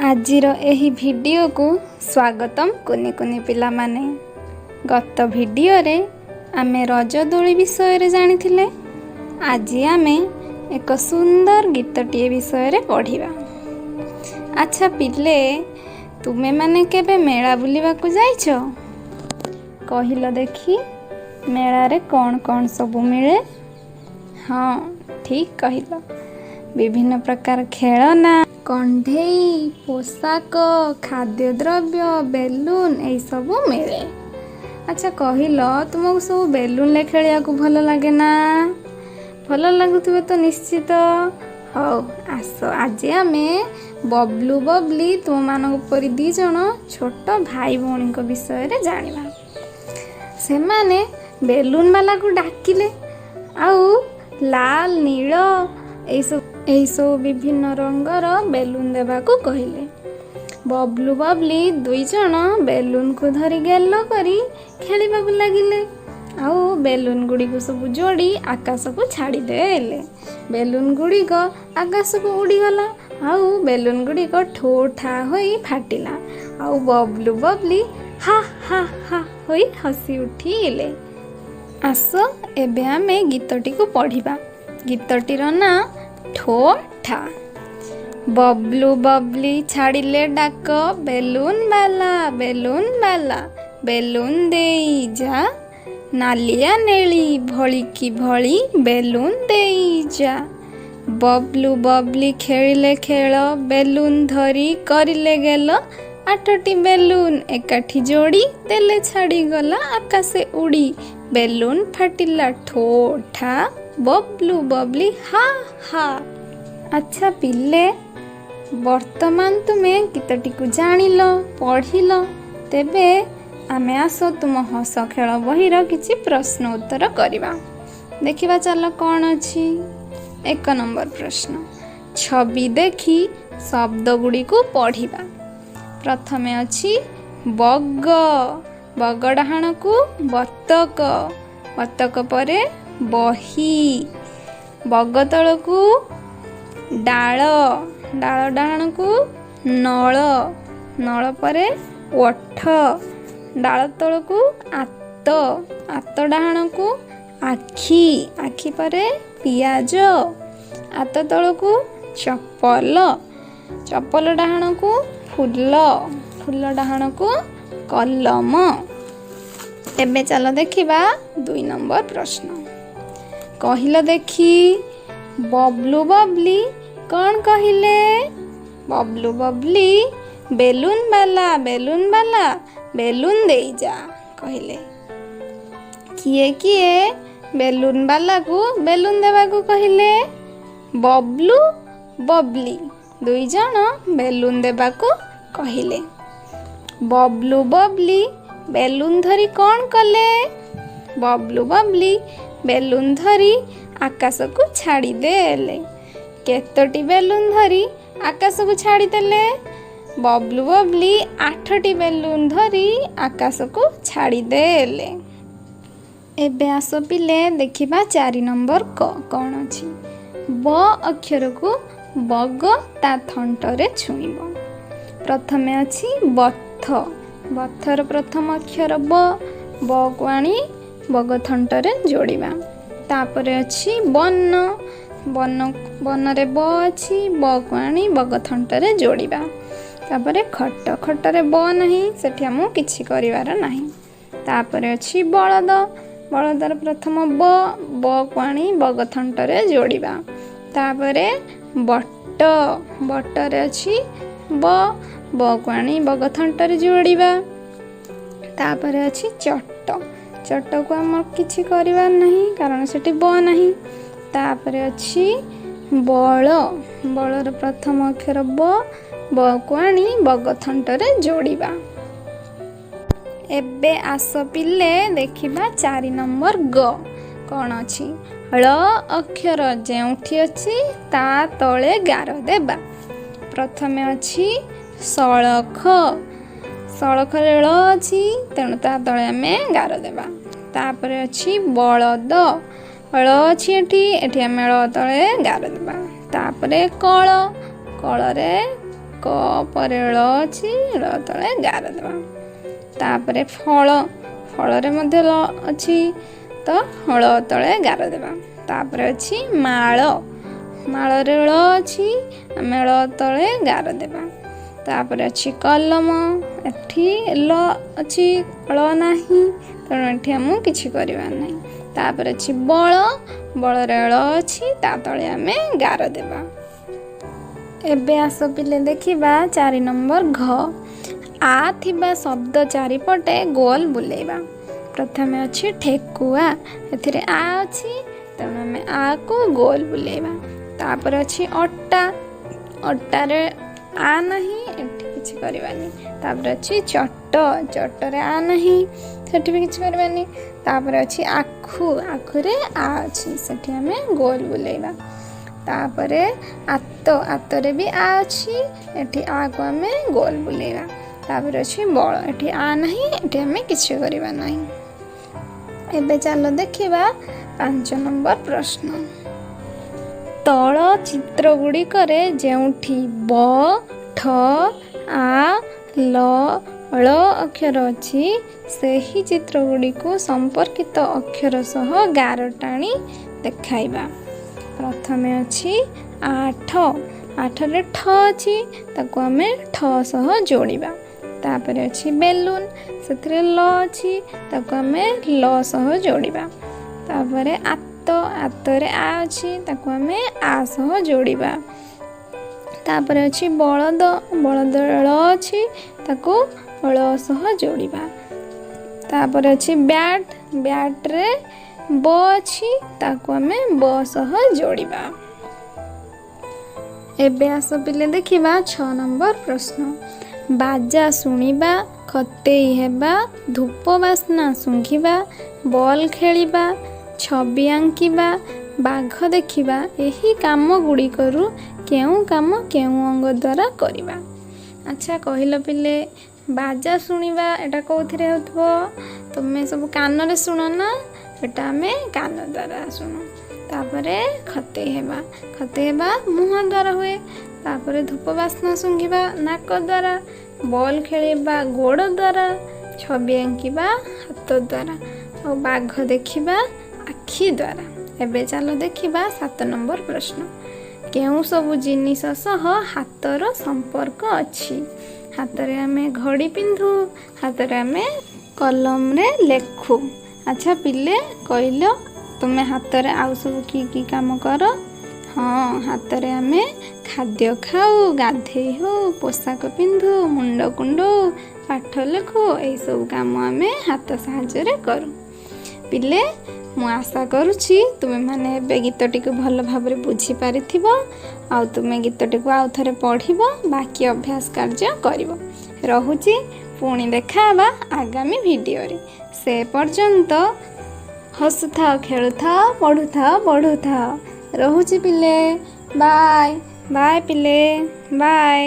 ଆଜିର ଏହି ଭିଡ଼ିଓକୁ ସ୍ୱାଗତମ କୁନି କୁନି ପିଲାମାନେ। ଗତ ଭିଡ଼ିଓରେ ଆମେ ରଜ ଦୋଳି ବିଷୟରେ ଜାଣିଥିଲେ। ଆଜି ଆମେ ଏକ ସୁନ୍ଦର ଗୀତଟିଏ ବିଷୟରେ ପଢ଼ିବା। ଆଚ୍ଛା ପିଲେ, ତୁମେମାନେ କେବେ ମେଳା ବୁଲିବାକୁ ଯାଇଛ? କହିଲ ଦେଖି, ମେଳାରେ କ'ଣ କ'ଣ ସବୁ ମିଳେ? ହଁ, ଠିକ୍ କହିଲ, ବିଭିନ୍ନ ପ୍ରକାର ଖେଳନା, କଣ୍ଢେଇ, ପୋଷାକ, ଖାଦ୍ୟଦ୍ରବ୍ୟ, ବେଲୁନ ଏଇସବୁ ମିଳେ। ଆଚ୍ଛା କହିଲ, ତୁମକୁ ସବୁ ବେଲୁନରେ ଖେଳିବାକୁ ଭଲ ଲାଗେ ନା? ଭଲ ଲାଗୁଥିବ ତ ନିଶ୍ଚିତ। ହଉ ଆସ, ଆଜି ଆମେ ବବଲୁ ବବଲି ତୁମମାନଙ୍କ ପରି ଦୁଇ ଜଣ ଛୋଟ ଭାଇ ଭଉଣୀଙ୍କ ବିଷୟରେ ଜାଣିବା। ସେମାନେ ବେଲୁନ ବାଲାକୁ ଡାକିଲେ ଆଉ ଲାଲ, ନୀଳ ଏଇସବୁ ବିଭିନ୍ନ ରଙ୍ଗର ବେଲୁନ ଦେବାକୁ କହିଲେ। ବବଲୁ ବବଲି ଦୁଇ ଜଣ ବେଲୁନକୁ ଧରି ଗେଲ କରି ଖେଳିବାକୁ ଲାଗିଲେ ଆଉ ବେଲୁନ ଗୁଡ଼ିକୁ ସବୁ ଯୋଡ଼ି ଆକାଶକୁ ଛାଡ଼ିଦେଲେ। ବେଲୁନ ଗୁଡ଼ିକ ଆକାଶକୁ ଉଡ଼ିଗଲା ଆଉ ବେଲୁନ ଗୁଡ଼ିକ ଠୋ ଠା ହୋଇ ଫାଟିଲା ଆଉ ବବଲୁ ବବଲି ହା ହା ହା ହୋଇ ହସି ଉଠିଲେ। ଆସ, ଏବେ ଆମେ ଗୀତଟିକୁ ପଢ଼ିବା। ଗୀତଟିର ନାଁ ଠୋ ଠା। ବବଲୁ ବବଲି ଛାଡ଼ିଲେ ଡାକ, ବେଲୁନ ବାଲା, ବେଲୁନ ବାଲା, ବେଲୁନ ଦେଇ ଯା। ନାଲିଆ ନେଳି ଭଳିକି ଭଳି ବେଲୁନ ଦେଇ ଯା। ବବଲୁ ବବଲି ଖେଳିଲେ ଖେଳ, ବେଲୁନ ଧରି କରିଲେ ଗେଲ। ଆଠଟି ବେଲୁନ ଏକାଠି ଯୋଡ଼ି ଦେଲେ, ଛାଡ଼ିଗଲା ଆକାଶେ ଉଡ଼ି। ବେଲୁନ ଫାଟିଲା ଠୋ ଠା, ବବଲୁ ବବଲି ହା ହା। ଆଚ୍ଛା ପିଲେ, ବର୍ତ୍ତମାନ ତୁମେ ଗୀତଟିକୁ ଜାଣିଲ, ପଢ଼ିଲ। ତେବେ ଆମେ ଆସ ତୁମ ହସ ଖେଳ ବହିର କିଛି ପ୍ରଶ୍ନ ଉତ୍ତର କରିବା। ଦେଖିବା ଚାଲ କ'ଣ ଅଛି। 1 ନମ୍ବର ପ୍ରଶ୍ନ, ଛବି ଦେଖି ଶବ୍ଦ ଗୁଡ଼ିକୁ ପଢ଼ିବା। ପ୍ରଥମେ ଅଛି ବଗ। ବଗ ଡାହାଣକୁ ବତକ, ବତକ ପରେ ବହି, ବଗ ତଳକୁ ଡାଳ, ଡାଳ ଡାହାଣକୁ ନଳ, ନଳ ପରେ ଓଠ, ଡାଳ ତଳକୁ ଆତ, ଆତ ଡାହାଣକୁ ଆଖି, ଆଖି ପରେ ପିଆଜ, ଆତ ତଳକୁ ଚପଲ, ଚପଲ ଡାହାଣକୁ ଫୁଲ, ଫୁଲ ଡାହାଣକୁ କଲମ। ଏବେ ଚାଲ ଦେଖିବା 2 ନମ୍ବର ପ୍ରଶ୍ନ। କହିଲ ଦେଖି, ବବଲୁ ବବଲି କ'ଣ କହିଲେ? ବବଲୁ ବବଲି ବେଲୁନ ବାଲା, ବେଲୁନ ବାଲା, ବେଲୁନ ଦେଇ ଯା କହିଲେ। କିଏ କିଏ ବେଲୁନ ବାଲାକୁ ବେଲୁନ ଦେବାକୁ କହିଲେ? ବବଲୁ ବବଲି ଦୁଇ ଜଣ ବେଲୁନ ଦେବାକୁ କହିଲେ। ବବଲୁ ବବଲି ବେଲୁନ ଧରି କ'ଣ କଲେ? ବବଲୁ ବବଲି ବେଲୁନ ଧରି ଆକାଶକୁ ଛାଡ଼ିଦେଲେ। କେତୋଟି ବେଲୁନ ଧରି ଆକାଶକୁ ଛାଡ଼ିଦେଲେ? ବବଲୁ ବବଲି 8ଟି ବେଲୁନ ଧରି ଆକାଶକୁ ଛାଡ଼ିଦେଲେ। ଏବେ ଆସ ପିଲେ, ଦେଖିବା 4 ନମ୍ବର କ କ'ଣ ଅଛି। ବ ଅକ୍ଷରକୁ ବଗ ତା ଥଣ୍ଟରେ ଛୁଇଁବ। ପ୍ରଥମେ ଅଛି ବଥ। ବଥର ପ୍ରଥମ ଅକ୍ଷର ବ, ବକୁ ଆଣି ବଗ ଥଣ୍ଟରେ ଯୋଡ଼ିବା। ତାପରେ ଅଛି ବନ। ବନ, ବନରେ ବ ଅଛି, ବକୁ ଆଣି ବଗ ଥଣ୍ଟରେ ଯୋଡ଼ିବା। ତାପରେ ଖଟ। ଖଟରେ ବ ନାହିଁ, ସେଠି ଆମକୁ କିଛି କରିବାର ନାହିଁ। ତାପରେ ଅଛି ବଳଦ। ବଳଦର ପ୍ରଥମ ବ, ବକୁ ଆଣି ବଗ ଥଣ୍ଟରେ ଯୋଡ଼ିବା। ତାପରେ ବଟ। ବଟରେ ଅଛି ବ, ବକୁ ଆଣି ବଗ ଥଣ୍ଟରେ ଯୋଡ଼ିବା। ତାପରେ ଅଛି ଚଟ। ଚଟକୁ ଆମର କିଛି କରିବାର ନାହିଁ, କାରଣ ସେଠି ବ ନାହିଁ। ତାପରେ ଅଛି ବଳ। ବଳର ପ୍ରଥମ ଅକ୍ଷର ବ, ବକୁ ଆଣି ବଗ ଥଣ୍ଟରେ ଯୋଡ଼ିବା। ଏବେ ଆସ ପିଲେ, ଦେଖିବା 4 ନମ୍ବର ଗ କ'ଣ ଅଛି। ଳ ଅକ୍ଷର ଯେଉଁଠି ଅଛି ତା ତଳେ ଗାର ଦେବା। ପ୍ରଥମେ ଅଛି ସଳଖ। ସଳଖରେ ଳ ଅଛି, ତେଣୁ ତା ତଳେ ଆମେ ଗାର ଦେବା। ତାପରେ ଅଛି ବଳଦ। ଳ ଅଛି ଏଠି, ଏଠି ଆମେ ଳ ତଳେ ଗାର ଦେବା। ତାପରେ କଳ। କଳରେ କ କ ପରେ ଳ ଅଛି, ଳ ତଳେ ଗାର ଦେବା। ତାପରେ ଫଳ, ଫଳରେ ମଧ୍ୟ ଲ ଅଛି, ତ ଳ ତଳେ ଗାର ଦେବା। ତାପରେ ଅଛି ମାଳ, ମାଳରେ ଳ ଅଛି, ଆମେ ଳ ତଳେ ଗାର ଦେବା। ତାପରେ ଅଛି କଲମ, ଏଠି ଲ ଅଛି, ଳ ନାହିଁ, ତେଣୁ ଏଠି ଆମକୁ କିଛି କରିବାର ନାହିଁ। ତାପରେ ଅଛି ବଳ, ବଳରେ ଳ ଅଛି, ତା ତଳେ ଆମେ ଗାର ଦେବା। ଏବେ ଆସ ପିଲେ ଦେଖିବା 4 ନମ୍ବର ଘ। ଆ ଥିବା ଶବ୍ଦ ଚାରିପଟେ ଗୋଲ ବୁଲେଇବା। ପ୍ରଥମେ ଅଛି ଠେକୁଆ, ଏଥିରେ ଆ ଅଛି, ତେଣୁ ଆମେ ଆକୁ ଗୋଲ ବୁଲେଇବା। ତାପରେ ଅଛି ଅଟା, ଅଟାରେ ଆ ନାହିଁ, ଏଠି କିଛି କରିବାନି। ତାପରେ ଅଛି ଚଟ, ଚଟରେ ଆ ନାହିଁ, ସେଠି ବି କିଛି କରିବାନି। ତାପରେ ଅଛି ଆଖୁ, ଆଖୁରେ ଆ ଅଛି, ସେଠି ଆମେ ଗୋଲ ବୁଲେଇବା। ତାପରେ ଆତ, ଆତରେ ବି ଆ ଅଛି, ଏଠି ଆକୁ ଆମେ ଗୋଲ ବୁଲେଇବା। ତାପରେ ଅଛି ବଳ, ଏଠି ଆ ନାହିଁ, ଏଠି ଆମେ କିଛି କରିବା ନାହିଁ। ଏବେ ଚାଲ ଦେଖିବା 5 ନମ୍ବର ପ୍ରଶ୍ନ। ତଳ ଚିତ୍ର ଗୁଡ଼ିକରେ ଯେଉଁଠି ବ, ଠ, ଆ, ଲ, ଳ ଅକ୍ଷର ଅଛି, ସେହି ଚିତ୍ର ଗୁଡ଼ିକୁ ସମ୍ପର୍କିତ ଅକ୍ଷର ସହ ଗାର ଟାଣି ଦେଖାଇବା। ପ୍ରଥମେ ଅଛି 8, 8ରେ ଠ ଅଛି, ତାକୁ ଆମେ ଠ ସହ ଯୋଡ଼ିବା। ତାପରେ ଅଛି ବେଲୁନ, ସେଥିରେ ଲ ଅଛି, ତାକୁ ଆମେ ଲ ସହ ଯୋଡ଼ିବା। ତାପରେ ଆତ, ଆତରେ ଆ ଅଛି, ତାକୁ ଆମେ ଆ ସହ ଯୋଡ଼ିବା। ତାପରେ ଅଛି ବଳଦ, ବଳଦ ଳ ଅଛି, ତାକୁ ଳ ସହ ଯୋଡ଼ିବା। ତାପରେ ଅଛି ବ୍ୟାଟ୍, ବ୍ୟାଟ୍ରେ ବ ଅଛି, ତାକୁ ଆମେ ବ ସହ ଯୋଡ଼ିବା। ଏବେ ଆସ ପିଲେ ଦେଖିବା 6 ନମ୍ବର ପ୍ରଶ୍ନ। ବାଜା ଶୁଣିବା, ଖତେଇ ହେବା, ଧୂପ ବାସ୍ନା ଶୁଙ୍ଘିବା, ବଲ୍ ଖେଳିବା, ଛବି ଆଙ୍କିବା, ବାଘ ଦେଖିବା, ଏହି କାମ ଗୁଡ଼ିକରୁ କେଉଁ କାମ କେଉଁ ଅଙ୍ଗ ଦ୍ୱାରା କରିବା? ଆଚ୍ଛା କହିଲ ପିଲେ, ବାଜା ଶୁଣିବା ଏଇଟା କେଉଁଥିରେ ହେଉଥିବ? ତୁମେ ସବୁ କାନରେ ଶୁଣ ନା? ଏଇଟା ଆମେ କାନ ଦ୍ୱାରା ଶୁଣୁ। ତାପରେ ଖତେଇ ହେବା, ଖତେଇ ହେବା ମୁହଁ ଦ୍ୱାରା ହୁଏ। ତାପରେ ଧୂପ ବାସ୍ନା ଶୁଙ୍ଘିବା ନାକ ଦ୍ୱାରା, ବଲ୍ ଖେଳିବା ଗୋଡ଼ ଦ୍ୱାରା, ଛବି ଆଙ୍କିବା ହାତ ଦ୍ୱାରା, ଆଉ ବାଘ ଦେଖିବା ଆଖି ଦ୍ୱାରା। ଏବେ ଚାଲ ଦେଖିବା 7 ନମ୍ବର ପ୍ରଶ୍ନ। କେଉଁ ସବୁ ଜିନିଷ ସହ ହାତର ସମ୍ପର୍କ ଅଛି? ହାତରେ ଆମେ ଘଡ଼ି ପିନ୍ଧୁ, ହାତରେ ଆମେ କଲମରେ ଲେଖୁ। ଆଚ୍ଛା ପିଲେ କହିଲ, ତୁମେ ହାତରେ ଆଉ ସବୁ କି କି କାମ କର? ହଁ, ହାତରେ ଆମେ ଖାଦ୍ୟ ଖାଉ, ଗାଧେଇ ହଉ, ପୋଷାକ ପିନ୍ଧୁ, ମୁଣ୍ଡ କୁଣ୍ଡଉ, ପାଠ ଲେଖୁ, ଏଇସବୁ କାମ ଆମେ ହାତ ସାହାଯ୍ୟରେ କରୁ। ପିଲେ, ମୁଁ ଆଶା କରୁଛି ତୁମେମାନେ ଏବେ ଗୀତଟିକୁ ଭଲ ଭାବରେ ବୁଝିପାରିଥିବ, ଆଉ ତୁମେ ଗୀତଟିକୁ ଆଉ ଥରେ ପଢ଼ିବ, ବାକି ଅଭ୍ୟାସ କାର୍ଯ୍ୟ କରିବ। ରହୁଛି, ପୁଣି ଦେଖା ହେବା ଆଗାମୀ ଭିଡ଼ିଓରେ। ସେ ପର୍ଯ୍ୟନ୍ତ ହସୁଥାଅ, ଖେଳୁଥାଅ, ପଢ଼ୁଥାଅ, ବଢ଼ୁଥାଅ। ରହୁଛି ପିଲେ, ବାଏ ବାଏ ପିଲେ, ବାଏ।